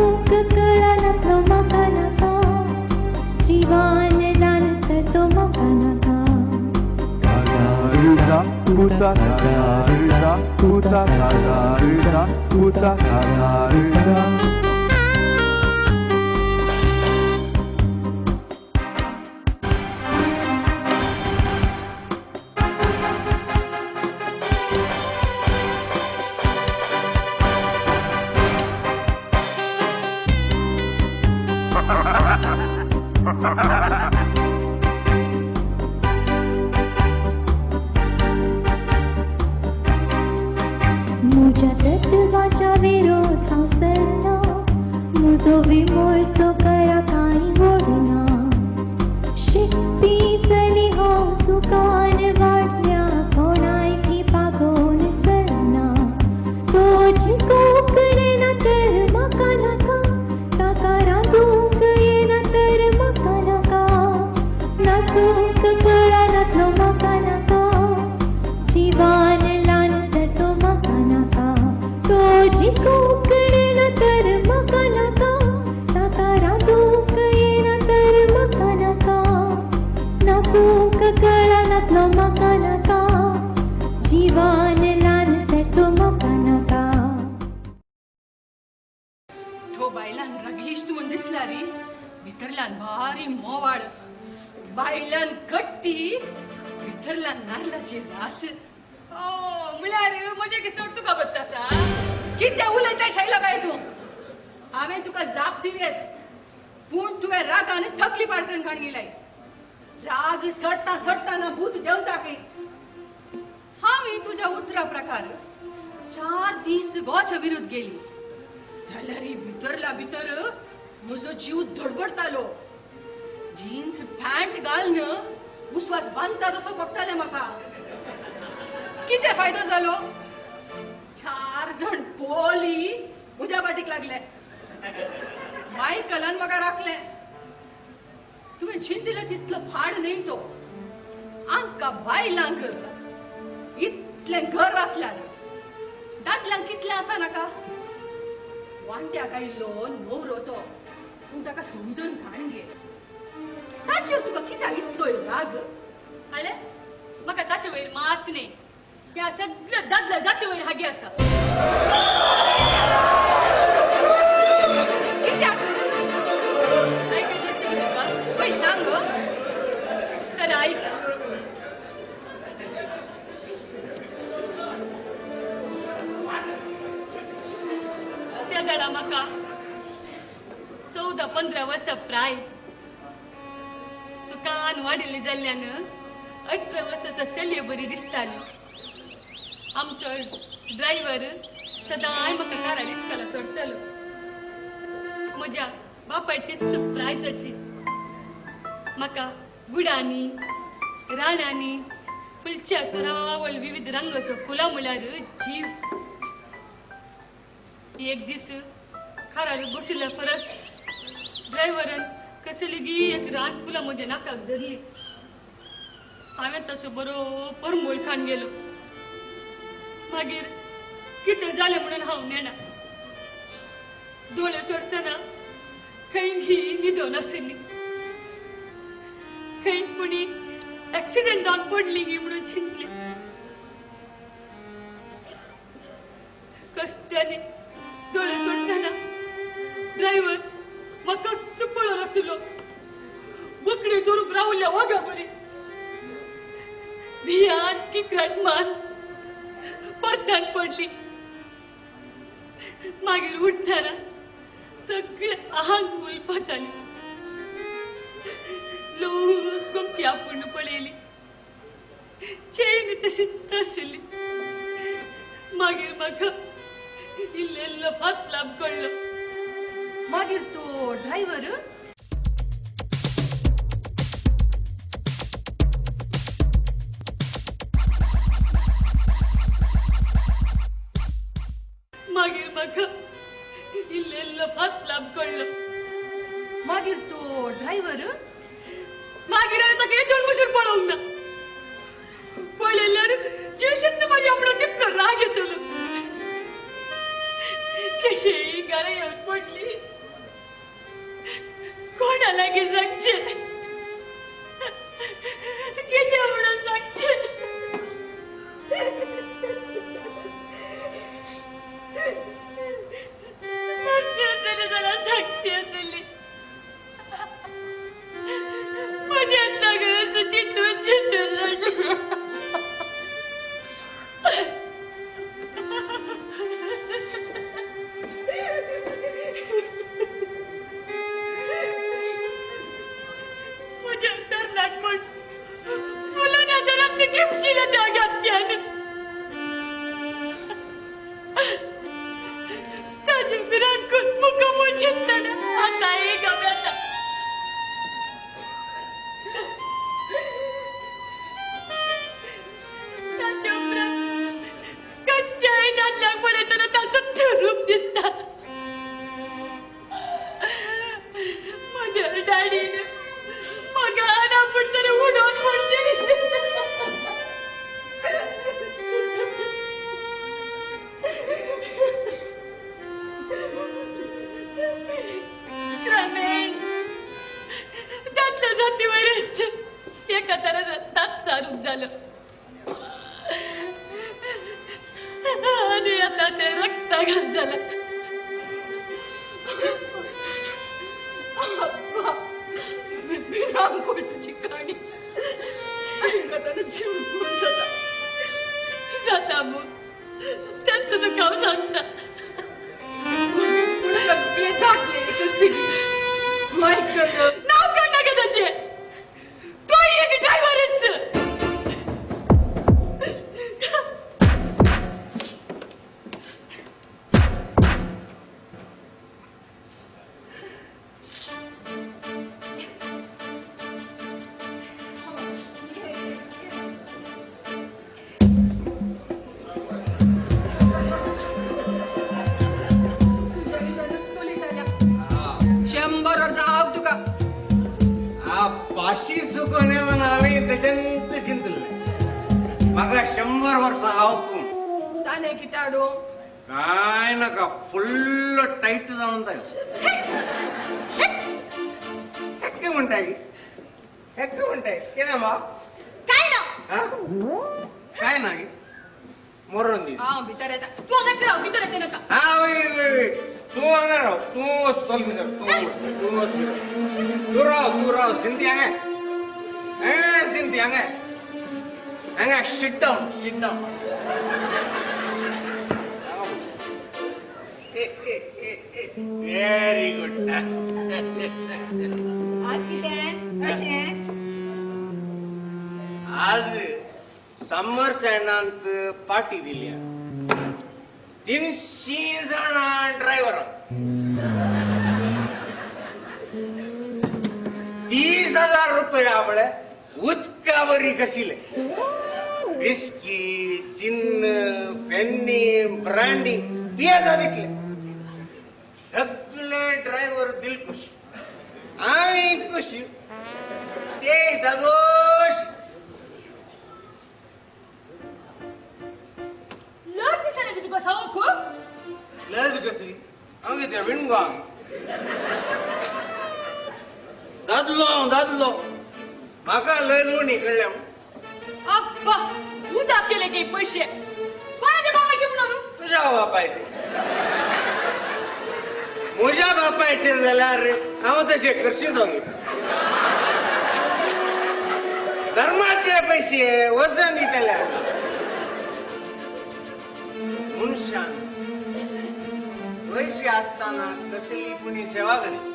नासूक कळना म्हाका नाका जिवान ल्हान तर तो म्हाका नाका. काजा पुता काजा पुता काजा पुता काजा. मुझ्या तत्वाच्या विरोध हांव सरना, मुजो विमर्सो करा कांय व्हडना. शिकपी चली हांव सुखान वाडल्या, कोणाय थी पागोवन सरना. तो जिकोवंक येना तर म्हाका नाका, ताका रांदूंक येना तर म्हाका नाका. नासूंक कळना म्हाका नाका, जिवान ल्हान तर तो म्हाका नाका. तो जिकोवंक येना तर म्हाका नाका, ताका रांदूंक येना तर म्हाका नाका. नासूंक कळना म्हाका नाका, जिवान ल्हान तर तो म्हाका नाका. तो बायलान रगीश्ट म्हूण दिसला रे, भितरल्यान भारी मोवाळ, बायलान गट्टी, भितरल्यान नाल्लाची रास. ओ म्हळ्यार म्हजें किसोड तुका बत्त आसा? कितें उलयताय शैलाबाय तूं? हांवें तुका जाप दिलेच, पूण तुवें रागान थकली पाडकन खाण गेलाय. राग सडटा सडटा भूत देंवता खंय. हांव तुज्या उतरा प्रकार 4 दीस गोच्या विरुद्ध गेली जाल्यार भितरला भितर म्हजो जीव धडपडटालो. जीन्स पॅन्ट घालून उस्वास बांदता तसो पडटाले म्हाका. कितें फायदो जालो? 4 जण बोली म्हज्या फाटीक लागले. मायकलान म्हाका राखलें. तुवें चिंतिलें तितलो फाड न्हय तो. आमकां बायलांक इतलें घर आसल्यार दादल्यांक कितलें आसा नाका? वांट्याक आयिल्लो न्हवरो तो, पूण ताका समजून घाण घे. ताचेर तुका कित्याक इतलो राग? आले म्हाका ताचे वयर मात न्ही, ह्या सगळ्या दादल्या जाती वयर हागी आसा. कित्याक? आयकत आसतली तुका? पळय सांग. तर आयक. त्या जाणा म्हाका 14-15 वर्सां प्राय सुखान वाडिल्ली जाल्ल्यान 18 वर्सांचो चलये बरी दिसताली. आमचो ड्रायव्हर सदांय म्हाका कारा दिसतालो सोडटालो. म्हज्या बापायची प्राय ताची. म्हाका गुडांनी रानांनी फुलच्या तरावळ विविध रंगाचो फुलां म्हळ्यार जीव. एक दीस खारार बशिल्ल्या फरस ड्रायव्हरान कसली गी एक रान फुलां म्हज्या नाकाक धरली. हांवें ताचो बरो परमोळ खाण गेलो. मागीर कितें जालें म्हणून हांव नेणा. दोळे सोडटना खंय घी न्हिदोन आशिल्ली, खंय कोणी एक्सिडंटान पडली गी म्हणून चिंतली. कश्टांनी दोळे सोडटना ड्रायव्हर म्हाका पळोवन आशिल्लो, बोकडी धरूंक रावल्या वागा बरी. भियान किकराट मान परतान पडली. मागीर उठतना सगळे आंग उलपताली. लोक गमती आपूण पळयली, चेन तशीच आशिल्ली. मागीर म्हाका इल्लो भात लाभ कळ्ळो. मागीर तो ड्रायव्हर मागीर म्हाका इल्लो भात लाभ कळ्ळो. मागीर तो ड्रायव्हर मागीर हांवें ताका येदोळ मुशीर पळोवंक ना. पळयल्यार जीव म्हाज्या म्हणून तितलो राग येतलो. कशेंय घरा येवन पडली. कोणा लागीं सांगचें, कितें म्हणून सांगचें? सांगची आसली जाल्यार सांगची आसली. म्हज्या तागें चिंतून चिंतून रडलें. म्हज्या तरणाटपण फुलां आदारान किमशिलें त्या घातल्यान. ताजे भिरांकूळ मुखामळ चिंतना आतां एक घाबरता. ताच्या उपरांत खंयच्याय दादल्याक पळयतना ताचो रूप दिसता. म्हज्या डॅडीन म्हाका आना फुडटना उडोवन पडटली. क्रमेण दादल्या जाती वयरच एका तराचो तात्सारूप जालो आनी आतां तें रक्ताघात जाला. भिरांकूळ तुजी काणी आयकतना जीव जाता. जाता मू, तेंच तुका हांव सांगता. पूण सगळे दादले कशी मायकल नांव काडनाका ताचें, तोय एक ड्रायव्हरच. तुज्या विशान उलयताल्या 100 वर्सां हांव तुका पाशी सुकोन येवन हांवें तशेंच चिंतलें म्हाका 100 वर्सां हांव कोण ताणें कितें हाडूं? काय नाका, फुल्ल टायट जावन जाय. हेक्क म्हणटाय, हेक्क म्हणटाय कितें बा? काय ना काय ना मरोन दी. हांव भितर येता. तूं हांगाच राव, भितर येचें नाका. हा वय वय, तूं हांगा राव, तूं वच चल भितर, तूं वच भितर, तूं राव, तूं राव. सिंती हांगा, सिंती हांगा हांगा. Sit down, sit down. Very good. आज कितें कशें? आज समर सेनांत पार्टी दिल्या 300 जाणां ड्रायव्हरांक. 30,000 रुपया म्हळ्यार उदका बरी कशिले. विस्की, जिन्न, फेन्नी, ब्रांडी पियेता तितले. सगळे ड्रायव्हर दिलखुश, आमी खुश, ते दादोश. लज दिसना गे तुका सावक? लज कशी? हांव कितें विणगो? हांव दादलो, हांव दादलो, म्हाका लज उणी कळ्ळें. अब्बा, उदक केले गे पयशे कोणाच्या बाबाचे म्हणून? तुज्या बापायचे. म्हज्या बापायचे जाल्यार हांव तशें करशीत. धर्माचे पयशे वचन दितले. मनशान पयशे आसतना कसली पुणी सेवा करची.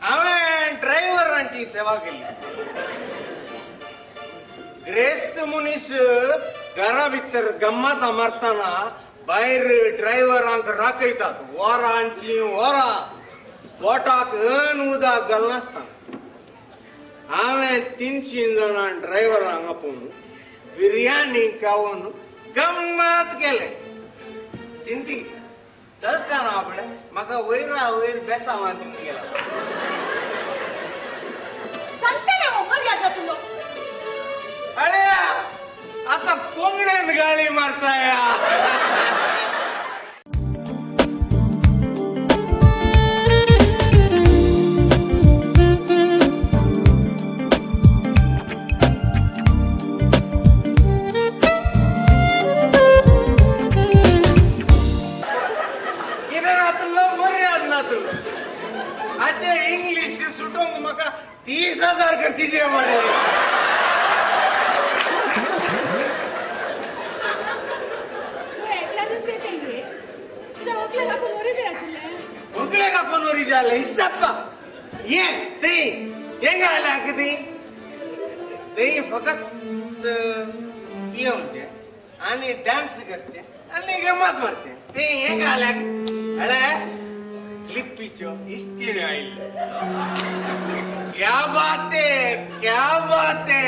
हांवें ड्रायव्हरांची सेवा केली. ग्रेस्त मनीस घरा भितर गम्मात मारतना भायर ड्रायव्हरांक राखयतात वरांची वरां, पोटाक अन उदक घालनासतना. हांवें 300 जाणां ड्रायव्हरांक आपोवन बिर्याणी खावन गम्मात केलें. सिंती चलतना आपणें म्हाका वयरा वयर बेसांवान दिवन गेला. सांगतलें हो मर्याद आसलो. अरे आता कोंगण्यान गाळी मारताया. म्हाका 30,000 खर्चीचे पडले. तूं एकल्यानूच येते गे, तुज्या वकले काकून वरी जाय आशिल्लें. वकले काकून वरी जाय हिस्साप्पा ये ते हेंगा आल्या ती ते फकत पियोवचें आनी डान्स करचे आनी गमत मारचे. ते हेंगा आल्या अळे क्लिप्पीच्यो इश्टिण्यो आयिल्ल्यो. क्या बात है, क्या बात है,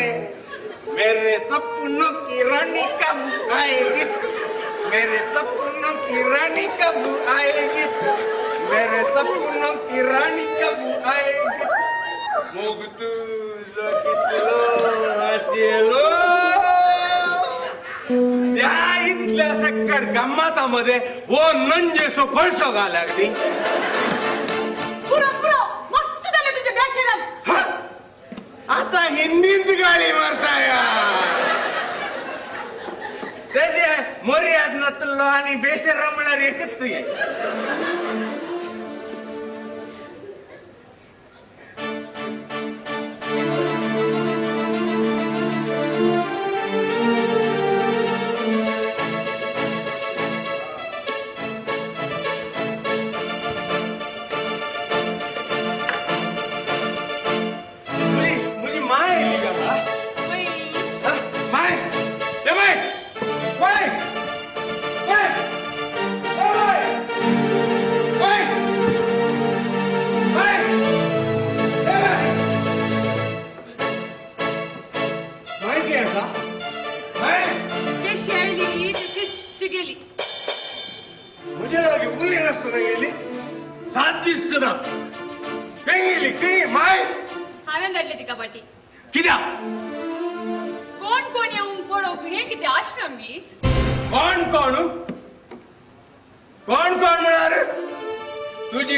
मेरे सपनों की रानी कब आएगी, मेरे सपनों की रानी कब आएगी, मेरे सपनों की रानी कब आएगी. मोग तुझो कितलो आशिल्लो. त्या इतल्या सक्कड गम्मातामध्ये वो नंजेसो पळसो घाला अगदी. पुरो पुरो मस्त झाले तुझे बेशरम. आता हिंदीत गाळी मारताय. तशे मर्याद नातलो आनी बेशरम म्हळ्यार एकच तुये.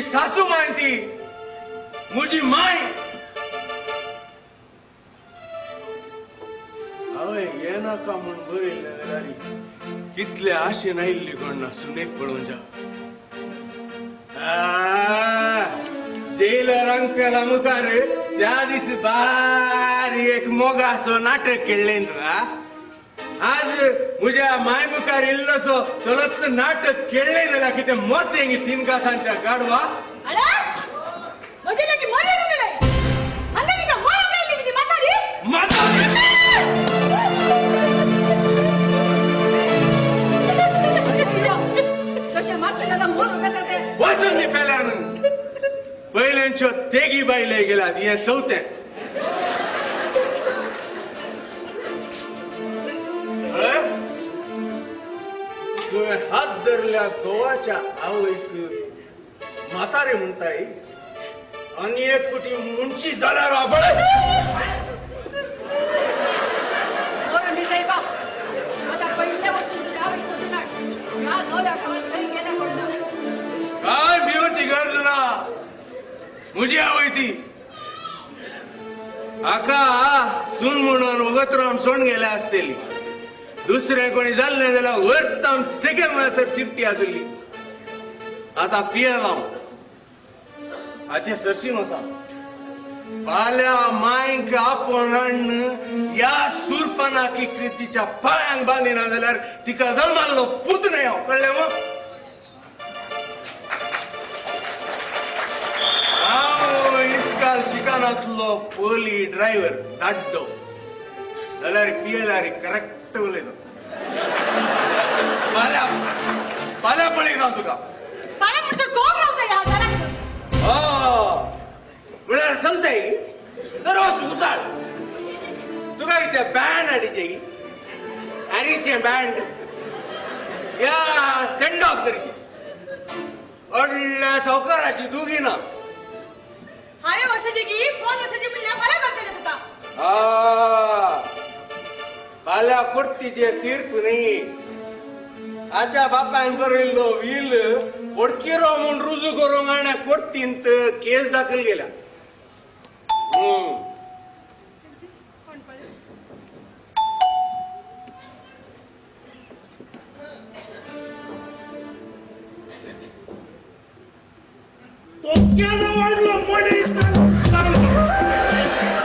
सासू माय ती मुजी my. हांवें ये नाका म्हूण बरयल्लें जाल्यार कितले आशेन आयिल्ली कोण ना सुनेक पळोवच्या. जेलर अंकला मुखार त्या दीस बारीक एक मोगासो नाटक खेळ्ळें तुका. आज म्हज्या माय मुखार इल्लोसो चलत नाटक खेळ्ळें जाल्यार कितें मरतें 3 कासांच्या गाडवा. वचून दी पेल्यान पयल्यांच्यो तेगी बायले गेल्यात हें सवतें. तुवें हात धरल्या गोवाच्या आवयक म्हातारे म्हणटाय आनी एक कुटी मुंची जाल्यार आबळे. साहेबा आता पयल्या वचून तुज्या आवयक सोदून हाड. ह्या नव्या गांवांत खंय गेल्या कोण ना. काय भिवची गरज ना, म्हजी आवय ती. हाका सून म्हणून वगत रावन सोण गेल्या आसतली. दुसरें कोणी जाल्लें जाल्यार वरतावन सेकंड म्हणसर चिट्टी आसली. आतां पियेला हांव हाचे सरशी वसा. फाल्यां मायक आपोवन हाडून ह्या सुरपणाक तिच्या पांयांक बांदिना जाल्यार तिका जल्माल्लो पूत न्हय हांव, कळ्ळें मू? हांव इस्काल शिकानांतलो पयली ड्रायव्हर दाड्डो जाल्यार पियेल्यार करेक्ट उलयता. फाल्यां फाल्यां पळयता तुका. फाल्यां म्हणसर कोण रावता ह्या घरांत? म्हळ्यार चलताय तर वच उसाळ. तुका कितें बँड हाडीचें हॅरीचें बँड या सेंड ऑफ करची. व्हडल्या सावकाराची दुगी ना. हांवें वचचें की कोण वचचें म्हणल्यार फाल्यां कळटलें तुका. फाल्यां कोर्तीचेर तीर्प न्ही. आच्या बापायन बरयल्लो व्हील पोडकिरो म्हूण रुजू करूंक आनी कोर्तींत केस दाखल केल्या. तोक्यानं वाढलो मनीस. Thank you.